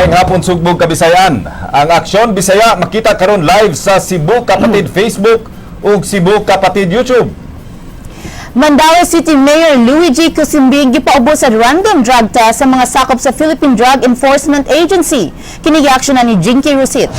Maayong hapon, Sugbo ug Kabisayan. Ang Aksyon Bisaya makita karon live sa Cebu Kapatid Facebook ug Cebu Kapatid YouTube. Mandaue City Mayor Luigi Quisumbing gipaubos sa random drug test sa mga sakop sa Philippine Drug Enforcement Agency. Kini na ni Jinky Rosit.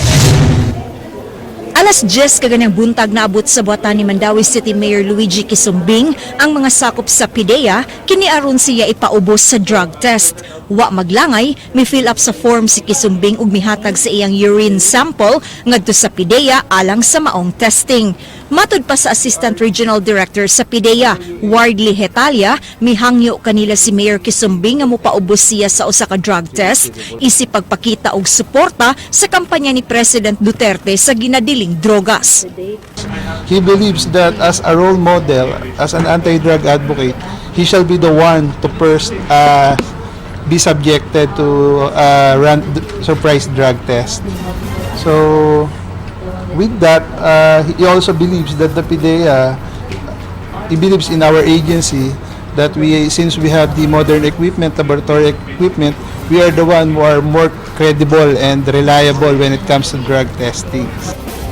Alas 10 kaganang buntag, naabot sa buhatan ni Mandaue City Mayor Luigi Quisumbing ang mga sakop sa PDEA, kini aron siya ipaubos sa drug test. Wa maglangay, mi fill up sa form si Quisumbing ug mihatag sa iyang urine sample ngadto sa PDEA alang sa maong testing. Matud pa sa Assistant Regional Director sa PDEA, Wardley Hetalia, mihangyo kanila si Mayor Quisumbing nga mopaubos siya sa usa ka drug test isip pagpakita og suporta sa kampanya ni President Duterte sa ginadiling drogas. He believes that as a role model, as an anti-drug advocate, he shall be the one to first be subjected to run surprise drug test. So, with that, he also believes that the PDEA, he believes in our agency that we, since we have the modern equipment, laboratory equipment, we are the one who are more credible and reliable when it comes to drug testing.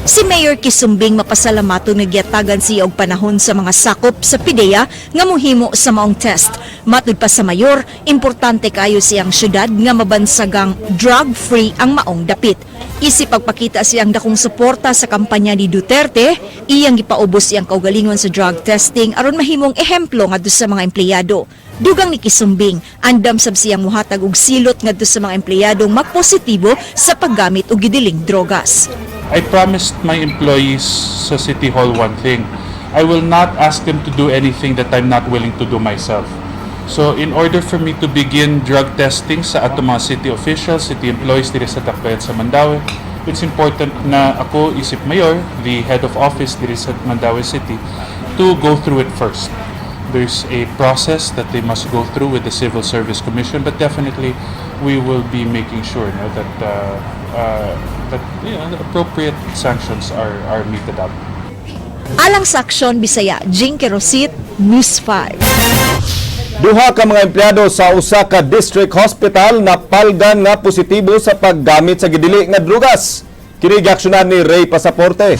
Si Mayor Quisumbing mapasalamaton nga giyatagan siya og panahon sa mga sakop sa PDEA nga mohimo sa maong test. Matud pa sa mayor, importante kaayo siyang syudad nga mabansagang drug-free ang maong dapit. Isip pagpakita siyang dakong suporta sa kampanya ni Duterte, iyang gipaubos siyang kaugalingon sa drug testing aron mahimong ehemplo ngadto sa mga empleyado. Dugang ni Quisumbing, andam sab siyang muhatag og silot ngadto sa mga empleyadong magpositibo sa paggamit og gidiling drogas. I promised my employees sa City Hall one thing. I will not ask them to do anything that I'm not willing to do myself. So in order for me to begin drug testing sa ato mga city officials, city employees diri sa Dakbayan sa Mandaue, it's important na ako isip mayor, the head of office diri sa Mandaue City, to go through it first. There's a process that they must go through with the Civil Service Commission, but definitely we will be making sure, no, that the appropriate sanctions are meted out. Alang sa Aksyon Bisaya, Jinky Rosit, News 5. Duha ka mga empleyado sa usa ka district hospital napalgan nga positibo sa paggamit sa gidili nga drugas. Kini giaksyonan ni Ray Pasaporte.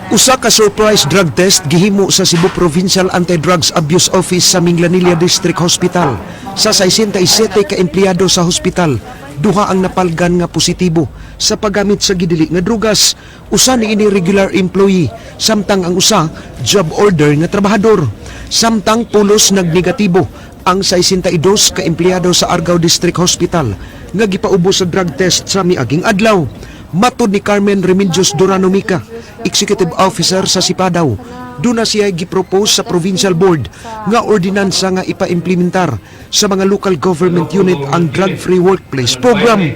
Usa ka surprise drug test gihimo sa Cebu Provincial Anti-Drugs Abuse Office sa Minglanilla District Hospital. Sa 67 ka empleyado sa hospital, duha ang napalgan nga positibo sa paggamit sa gidili nga drugas. Usa niini regular employee, samtang ang usa job order nga trabahador. Samtang pulos nagnegatibo ang 62 ka empleyado sa Argao District Hospital nga gipaubos sa drug test sa miaging adlaw. Matod ni Carmen Remedios Durano Mica, Executive Officer sa Sipadaw, duna siya gipropose sa Provincial Board nga ordinansa nga ipaimplementar sa mga local government unit ang drug-free workplace program.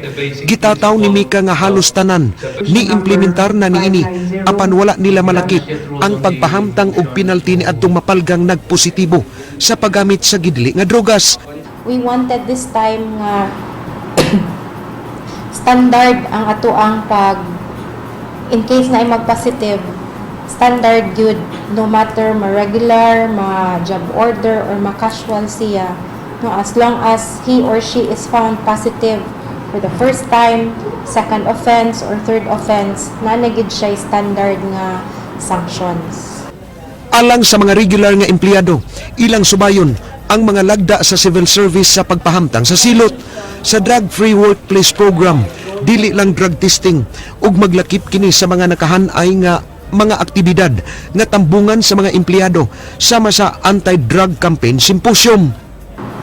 Gitataw ni Mika nga halos tanan ni implementar na niini apan wala nila malakip ang pagpahamtang og penalty ni adtong mapalgang nagpositibo sa paggamit sa gidli nga drogas. We wanted this time nga standard ang atoang pag in case na ay mag-positive, standard gyud, no matter ma-regular, ma-job order or ma-casual siya, no, as long as he or she is found positive for the first time, second offense or third offense, naa na gyud siya standard nga sanctions. Alang sa mga regular nga empleyado, ilang subayon ang mga lagda sa civil service sa pagpahamtang sa silot sa drug-free workplace program. Dili lang drug testing ug maglakip kini sa mga nakahanay nga mga aktibidad nga tambungan sa mga empleyado sama sa anti-drug campaign symposium.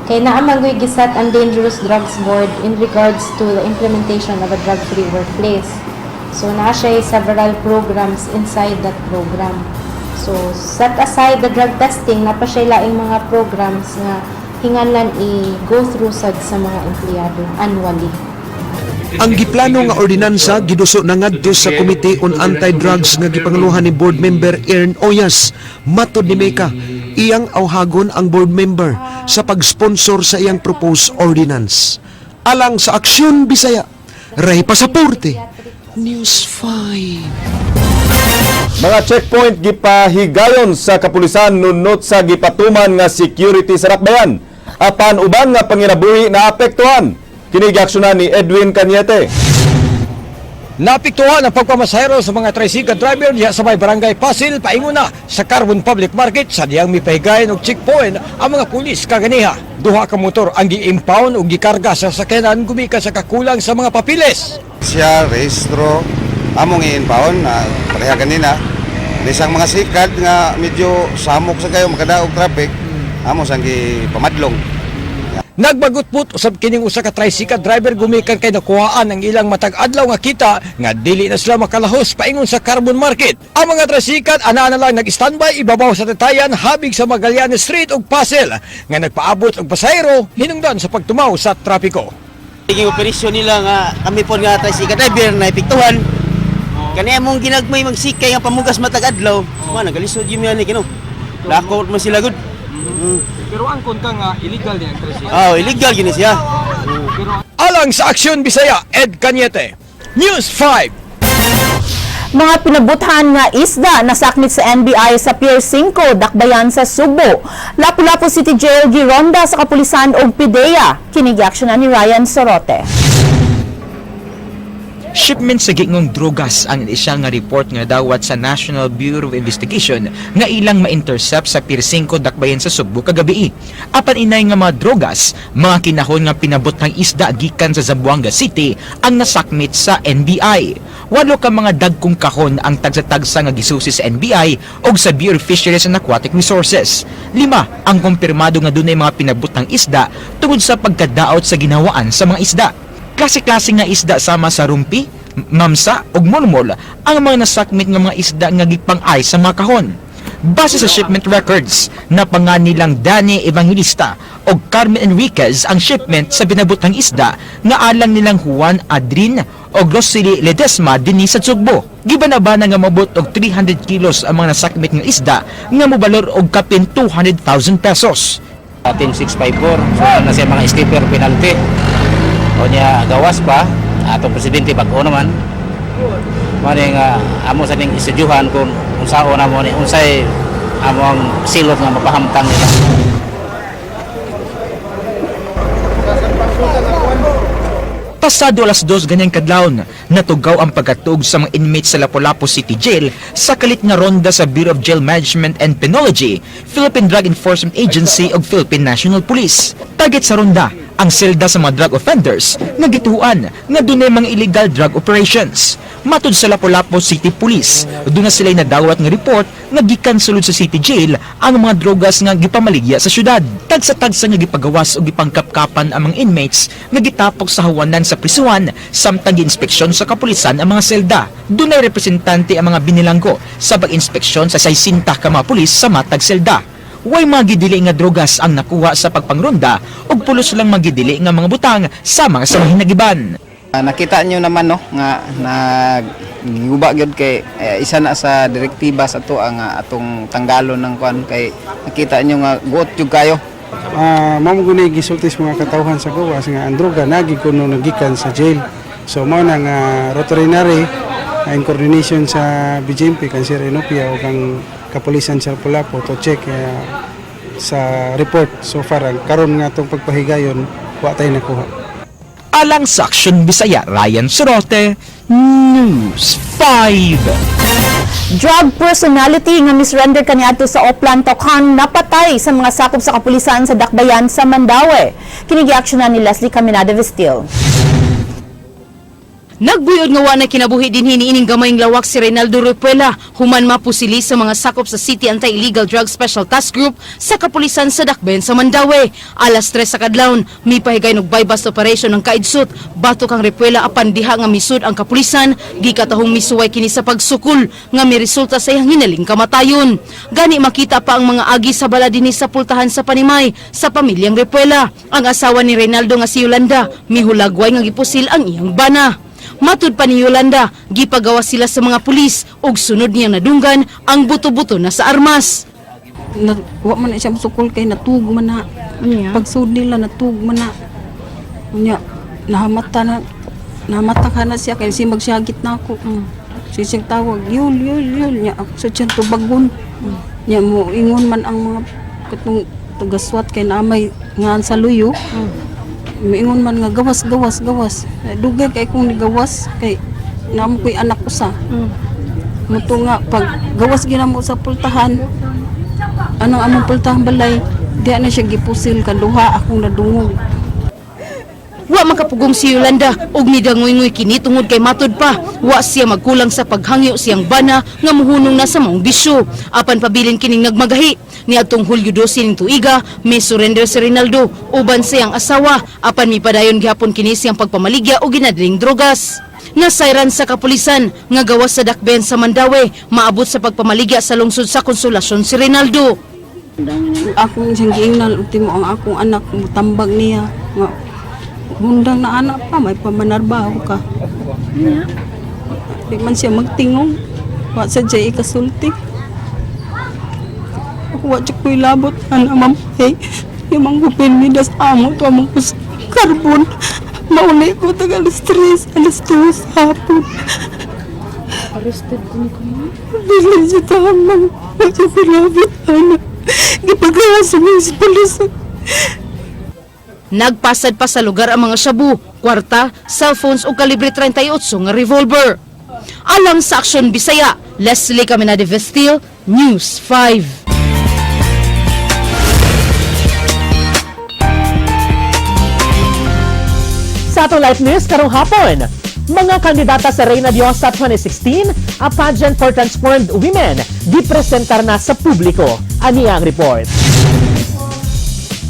Kay naa man goy gi-set ang Dangerous Drugs Board in regards to the implementation of a drug-free workplace. So naa siya several programs inside that program. So set aside the drug testing, naa pa siya laing mga programs nga hinganlan i-go through sad sa mga empleyado annually. Ang giplano nga ordinansa giduso na ngadto sa Committee on Anti-Drugs nga gipanguluhan ni board member Ern Oyas. Matod ni Meka, iyang awhagon ang board member sa pag-sponsor sa iyang proposed ordinance. Alang sa Aksyon Bisaya, Ray Pasaporte, News 5. Mga checkpoint gipahigayon sa kapulisan nunot sa gipatuman nga security sa Dakbayan. Apan uban nga panginabuhi na apektuhan. Kini giaksyonan ni Edwin Cañete. Naapektuhan ang pagpamasahero sa mga tricycle driver diha sa may barangay Pasil paingona sa Carbon Public Market sa diyang mipahigayon og checkpoint ang mga pulis kaganiha. Duha ka motor ang gi-impound ug gikarga sa sakyanan gumikan sa kakulang sa mga papiles. Siya, rehistro, among i-impound na pareha ganina. Isang mga sikad nga medyo samok sa kayo makadaog traffic, amo sang gipamadlong. Nagbagutput usab kining usa ka tricycle driver gumikan kay nakuhaan ang ilang matag adlaw nga kita nga dili na sila makalahos paingon sa Carbon Market. Ang mga tricycle ana na lang nag-standby ibabaw sa tatayan habig sa Magallanes Street ug Pasel nga nagpaabot og pasahero hinungdan sa pagtumaw sa trapiko. Naging operasyon nila nga kami po nga tricycle driver na epektuhan. Kani among ginagmay magsikay nga pamugas matag adlaw. Wa nagalisod yun yan kino. Lako man sila gud. Pero angkon ka nga illegal din ang tricycle. Ah, illegal gini siya. Alang sa Aksyon Bisaya, Ed Cañete, News 5. Mga pinabuthan nga isda nasakmit sa NBI sa Pier 5, Dakbayan sa Sugbo. Lapu-Lapu City Jail gironda sa kapulisan og PDEA. Kini giaksyonan ni Ryan Sorote. Shipment sa gingong drogas ang isang nga report nga dawat sa National Bureau of Investigation nga ilang ma-intercept sa Pier 5 Dakbayan sa Sugbo kagabi. Apan inay nga mga drogas, mga kinahon nga pinabot ng isda gikan sa Zamboanga City ang nasakmit sa NBI. Walo ka mga dagkong kahon ang tagsa-tagsa nga gisusi sa NBI og sa Bureau of Fisheries and Aquatic Resources. Lima ang kumpirmado nga dunay mga pinabot ng isda tungod sa pagkadaot sa ginawaan sa mga isda. Klase-klase nga isda sama sa rumpi, mamsa ug mulmol ang mga nasakmit nga mga isda nga gipang-ay sa mga kahon. Base sa shipment records, napanganilang Danny Evangelista o Carmen Enriquez ang shipment sa binabutang isda nga alang nilang Juan Adrin o Rosely Ledesma dinhi sa Sugbo. Gibanabana nga mabot og 300 kilos ang mga nasakmit nga isda nga mobalor og kapin 200,000 pesos. 10654. So na siya mga skipper penalty. O niya gawas pa atong presidente bag-o naman. Mao nga amo sa ning istudyuhan kung unsaon amo ni unsay amo ang silot nga mapahamtang nila. Pasado alas 2 ganyang kadlawon, natugaw ang pagkatuog sa mga inmates sa Lapu-Lapu City Jail sa kalit nga ronda sa Bureau of Jail Management and Penology, Philippine Drug Enforcement Agency ug Philippine National Police. Target sa ronda ang selda sa mga drug offenders nga gituan nga dunay mga illegal drug operations. Matud sa Lapu-Lapu City Police, duna sila'y nadawat nga report nga gikan sulod sa City Jail ang mga drogas nga gipamaligya sa syudad. Tagsa-tagsa nga gipagawas o gipangkapkapan ang mga inmates nga gitapok sa hawanan sa prisuhan samtang giinspeksyon sa kapulisan ang mga selda. Dunay representante ang mga binilanggo sa pag-inspeksyon sa 60 ka mga pulis sa matag selda. Way mga gidili nga drogas ang nakuha sa pagpangronda ug pulos lang magidili nga mga butang sama sa mga hinagiban. Nakita nyo naman, no, nga nagguba gyud kay isa na sa direktiba sa ato ang atong tanggalon ng kuan kay nakita nyo nga guot jud kayo. Mao mo guni gisulti sa mga katawhan sa gawas nga ang droga nagi kuno nagikan sa jail. So mao na nga veterinary in coordination sa BJMP kan Sir Enopia ug ang kapulisan sa Lapu-Lapu to check sa report. So far ang karon nga atong pagpahigayon, wa tay nakuha. Alang sa Aksyon Bisaya, Ryan Sorote, News 5. Drug personality nga misrender kaniadto sa Oplan Tokhang napatay sa mga sakop sa kapulisan sa Dakbayan sa Mandaue. Kini giaksyonan ni Leslie Caminada Vestil. Nagbuyod nga wa na kinabuhi dinhi niining gamayng lawak si Reynaldo Rupuela human mapusili sa mga sakop sa City Anti-Illegal Drug Special Task Group sa kapulisan sa Dakbayan sa Mandaue. Alas 3 sa kadlawon, mipahigay og buy-bust operation ng Kaidsut. Batok ang Repuela apan diha nga misud ang kapulisan, gikatahong misuway kini sa pagsukol nga miresulta sa iyang hinaling kamatayon. Gani makita pa ang mga agi sa bala dinhi sa pultahan sa Panimay sa pamilyang Repuela. Ang asawa ni Reynaldo nga si Yolanda, mihulagway nga gipusil ang iyang bana. Matud pa ni Yolanda, gipagawa sila sa mga pulis ug sunod niyang nadunggan ang buto-buto na sa armas. Na, wa man na siya musukol kay natug man na. Pagsud nila natug man na. Unya nahamata na nahamata ka na siya kay simag siya na ako. Sisig tawag, "Yul, Yul, Yul." Nya ako sa tiyan tubagon. Nya mo ingon man ang mga katong tagaswat kay naamay ngaan sa luyo. Miingon man nga gawas, gawas, gawas. Dugay kay kong nigawas kay namo ko'y anak usa. Muto nga pag gawas ginamo sa pultahan. Anong among pultahan balay, diha na siya gipusil kaduha akong nadungog. Wa makapugong si Yolanda og nidangoy-ngoy kini tungod kay matud pa wa siya magkulang sa paghangyo siyang bana nga muhunong na sa maong bisyo. Apan pabilin kining nagmagahi. Niadtong Hulyo 12 ning tuiga, may surrender si Rinaldo uban siyang asawa apan mipadayon gihapon kini siyang pagpamaligya og ginadling drogas. Nasayran sa kapulisan nga gawas sa dakben sa Mandaue, maabot sa pagpamaligya sa lungsod sa Konsolasyon si Rinaldo. Akong siyang giingnan ultimo ang akong anak mutambag niya nga hundang na anak pa may pamanarbaho ka. Di man siya magtingog. Wa sa jay ikasulti. Ako wa jud ko'y labot ana ma'am. Hey, yung manggupin ni das amo to among kus karbon. Mauli ko tag alas 3, alas 2 sa hapon. Arrested ko ni Dili siya tamang. Wa jud ko'y labot ana. Gipagawa sa mga sa pulis. Nagpasad pa sa lugar ang mga shabu, kwarta, cellphones ug kalibre 38 nga revolver. Alang sa Aksyon Bisaya, Leslie Caminade Vestil, News 5. Sa atong live news karong hapon, mga kandidata sa Reina Diosa 2016, a pageant for transformed women, gipresentar na sa publiko. Ani ang report.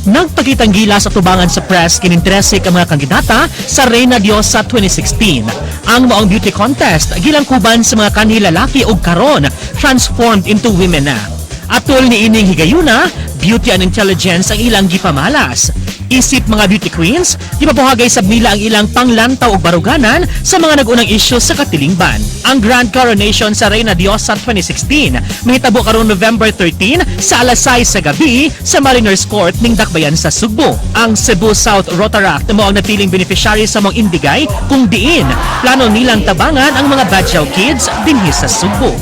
Nagpakitang gila sa tubangan sa press kininterese ka mga kandidata sa Reina Diosa 2016. Ang maong beauty contest gilangkuban sa mga kanhi lalaki og karon transformed into women na. Atol ni ining higayuna, beauty and intelligence ang ilang gipamalas. Isip mga beauty queens, gipabuhagay sab nila ang ilang panglantaw og baruganan sa mga nag-unang isyu sa katilingban. Ang Grand Coronation sa Reina Diosa 2016 mahitabo karon November 13 sa alas 6 sa gabi sa Mariners Court ning Dakbayan sa Sugbo. Ang Cebu South Rotaract mao ang napiling beneficiary sa mga indigay kung diin plano nilang tabangan ang mga Badjaw Kids dinhi sa Sugbo.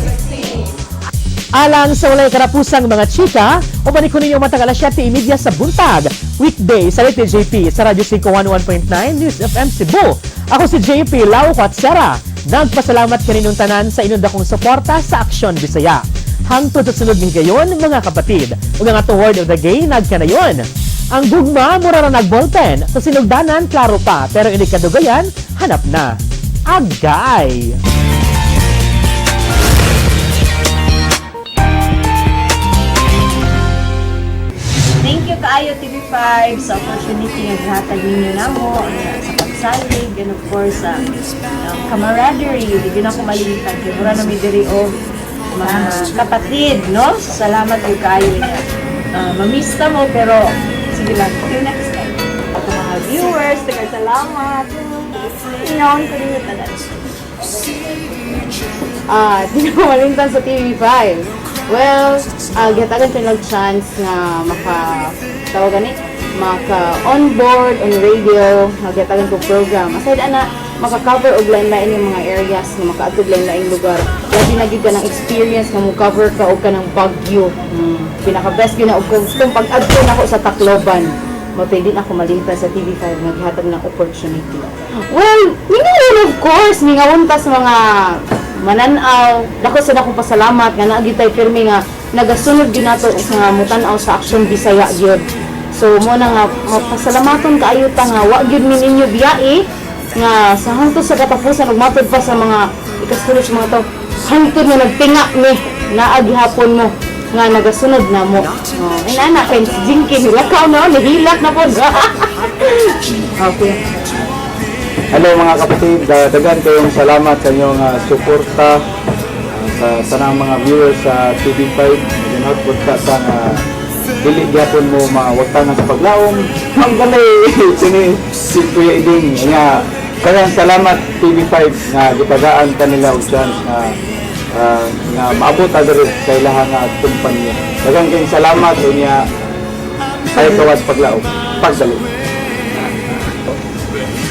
Alang sa walay karapusang mga chika, uban ko ninyo matag alas 7:30 sa buntag. Weekday sa Late JP sa Radyo 511.9 News FM Cebu. Ako si JP Lau Kwatsera. Nagpasalamat kaninyong tanan sa inyong dakong suporta sa Aksyon Bisaya. Hangtod sa sunod ni higayon, mga kapatid. Ug ang atong word of the gay nagkanayon. Ang gugma mura ra nag ballpen. Sa sinugdanan klaro pa, pero ini kadugayan hanap na. Agay! Thank you kaayo TV5 sa opportunity nga gihatag ninyo namo sa pagsalig and of course sa camaraderie. Di gyud ako malimtan kay mura na mi diri og mga kapatid, no? Salamat gyud kaayo niya. Mamiss ta mo pero sige lang, till next time. Ako mga viewers, tagal salamat. Ingaon ko ninyo tanan. Di ko malimtan sa TV5. Well, gihatagan ko ng chance nga maka tawag gani, maka on board on radio, gihatagan ko program. Aside ana maka-cover og lain-lain yung mga areas nga makaadto og lain-laing lugar. Labi na gyud ka ng experience nga mo cover ka og kanang Baguio. Pinaka best gyud na og kung pag-adto nako sa Tacloban. Mao di na ako malimtan sa TV5 nga gihatag ng opportunity. Well, mingawon of course, mingawon ta sa mga mananaw. Dako sa akong pasalamat nga naa gyud tay pirmi nga nagasunod gyud nato sa mutan-aw sa Aksyon Bisaya gyud. So mo na nga mapasalamaton kaayo ta nga wa gyud mi ninyo biyai nga sa hangtod sa katapusan ug matod pa sa mga ikasunod sa mga tawo hangtod nga nagtinga mi naa gihapon mo nga nagasunod na mo. Oh, and ana kay si Jinky nilakaw na nihilak na pod. Okay. Hello mga kapatid, daghan kayong salamat sa inyong suporta sa tanang mga viewers sa TV5. Naganood po ta sa nga dili gyapon mo mawagtangan sa paglaom. Ang gali sini si Kuya Iding nga daghang salamat TV5 nga gitagaan kanila og chance nga nga maabot ta diri sa ilaha nga kumpanya. Daghang kayong salamat unya ay kawas paglaom. Pagdali.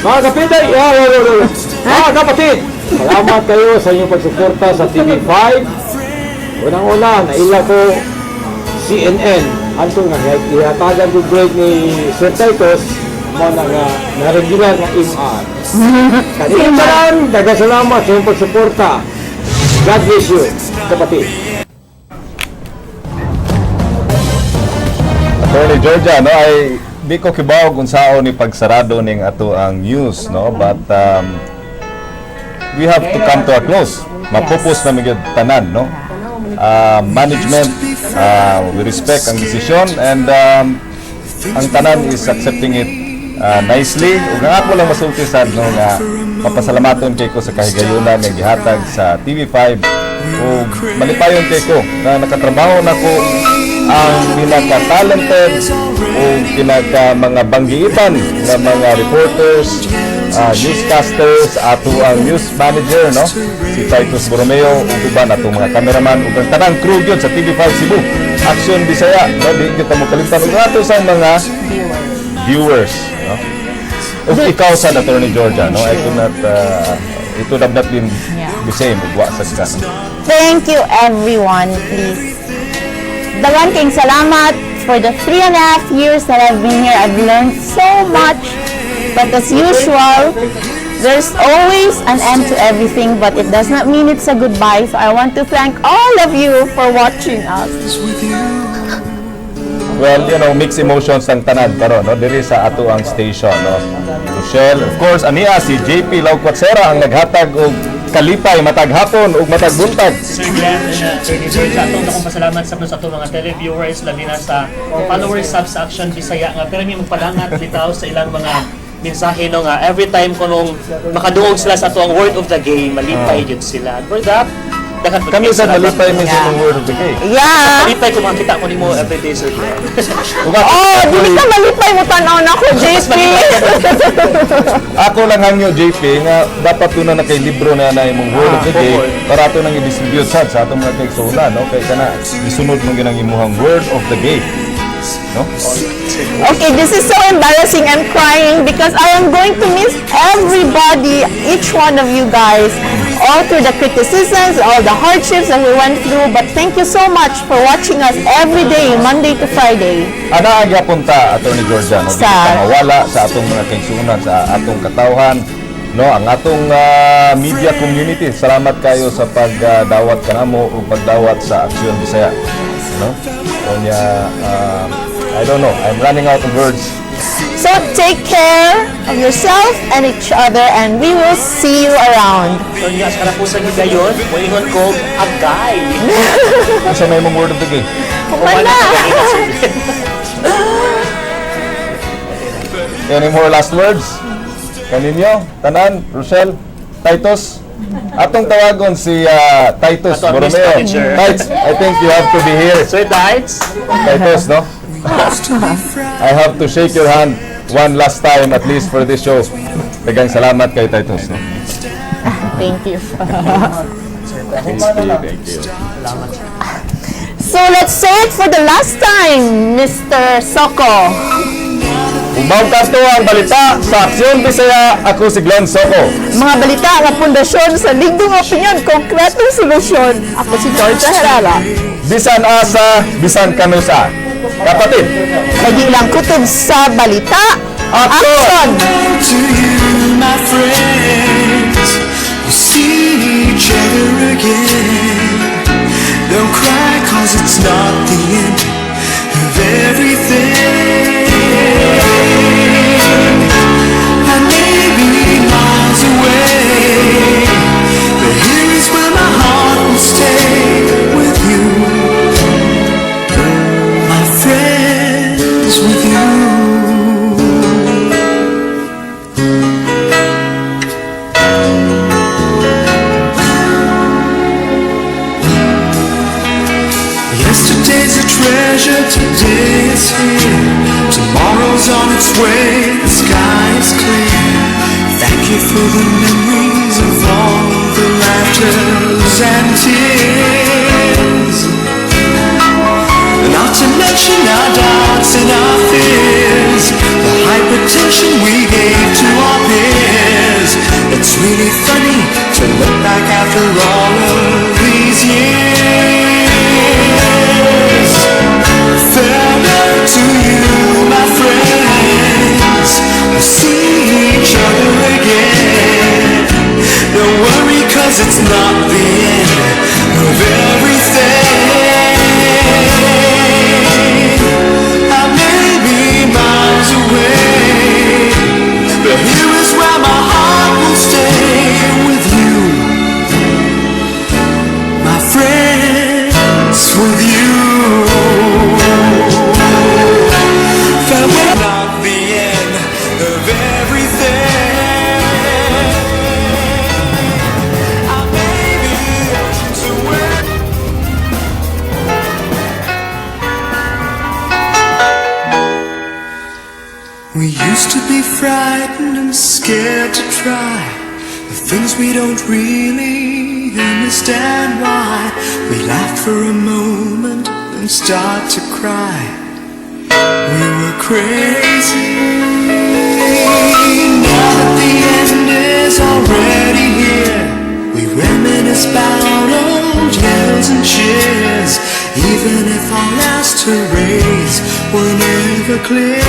Mga kapatid, mga kapatid, salamat kayo sa inyong pagsuporta sa TV5. Unang-una, naila ko CNN. Anto nga, ihatagan ko break ni Sir Titus. Mo na nga na regular nga MR. Kaninyong tanan, daghang salamat sa inyong pagsuporta. God bless you, kapatid. Attorney Georgia, no, ay di ko kibaw kung sao ni pagsarado ning ato ang news, no, but we have to come to a close. Mapupos na mi gyud tanan, no. Management, we respect ang desisyon and ang tanan is accepting it nicely. Ug ang ako lang masulti sad, no, nga mapasalamaton kay ko sa kahigayunan nga gihatag sa TV5 ug malipayon kay ko na nakatrabaho nako ang pinaka-talented o pinaka mga banggiitan nga mga reporters, newscasters, ato ang news manager, no? Si Titus Borromeo, ug uban atong mga cameraman ug ang tanang crew gyud sa TV5 Cebu. Action Bisaya, no? Di gyud ta mo kalimtan ug ato sa mga viewers, no? Ug ikaw sa Attorney Georgia, no? I could not it would have not been the same ug wa sa ka, no? Thank you, everyone, please. Daghan kayong salamat for the 3.5 years that I've been here. I've learned so much. But as usual, there's always an end to everything, but it does not mean it's a goodbye. So I want to thank all of you for watching us. Well, mixed emotions ang tanan karon, no, diri sa ato ang station, no. Rochelle, of course, ania si JP Lauquatsera ang naghatag og kalipay matag hapon ug matag buntag. Sir Glenn and Attorney George, atong akong pasalamat sa atong mga televiewers, labi na sa followers sub sa Action Bisaya nga pero may magpalangat bitaw sa ilang mga mensahe, no, nga every time ko nung makaduog sila sa atong word of the game, malipay jud sila. And for that, daghan po Kami kayong sa salamat. malipay mi sa imong word of the day. Malipay ko makita ko nimo every day, Sir Glenn. Oh, dili ka malipay mo tan-aw na ako, JP. Ako lang hangyo, JP, nga dapat tuna na kay libro na na imong word of the day para ato nang i-distribute sad sa atong mga kaigsuonan, no, kay kana gisunod mo ginang imuhang word of the day, no. Okay, this is so embarrassing. I'm crying because I am going to miss everybody, each one of you guys, all through the criticisms, all the hardships that we went through. But thank you so much for watching us every day, Monday to Friday. Ana ang gyapon ta, Attorney Georgia, no, dili ta mawala sa atong mga kaigsuonan, sa atong katawhan, no, ang atong media community. Salamat kayo sa pagdawat kanamo ug pagdawat sa Aksyon Bisaya, no. Unya, I don't know, I'm running out of words. So take care of yourself and each other, and we will see you around. So nga sa karapusan ni Dayon, moingon ko agay. Unsa may imong word of the day? Wala. Any more last words? Kaninyo, tanan, Rochelle, Titus? Atong tawagon si Titus Ato ang Borromeo. manager. Titus, I think you have to be here. So Titus. Titus, no? I have to shake your hand one last time at least for this show. Daghang salamat kay Titus, no? Thank you. Thank you, thank you. So let's say it for the last time, Mr. Soko. Ug kato ang balita sa Aksyon Bisaya, ako si Glenn Soko. Mga balita nga pundasyon sa lingdong opinyon, konkretong solusyon. Ako si Georgia Herrera. Bisan asa, bisan kanusa. Kapatid, Lagi lang kutob sa balita. Action! To you, my friends, we'll see each other again. Don't cry, 'cause it's not the end of everything. I may be miles away, but here is where my heart will stay with you. My friends, with you. Yesterday's a treasure, today is here. Tomorrow's on its way, the sky is clear. Thank you for the memories of all the laughters and tears. Not to mention our doubts and our fears, the hypertension we gave to our peers. It's really funny to look back after all of these years. Farewell to you, my friends. frightened and scared to try the things we don't really understand why. We laugh for a moment and start to cry. We were crazy. Now that the end is already here, we reminisce about old yells and cheers. Even if our last hurrays were never clear.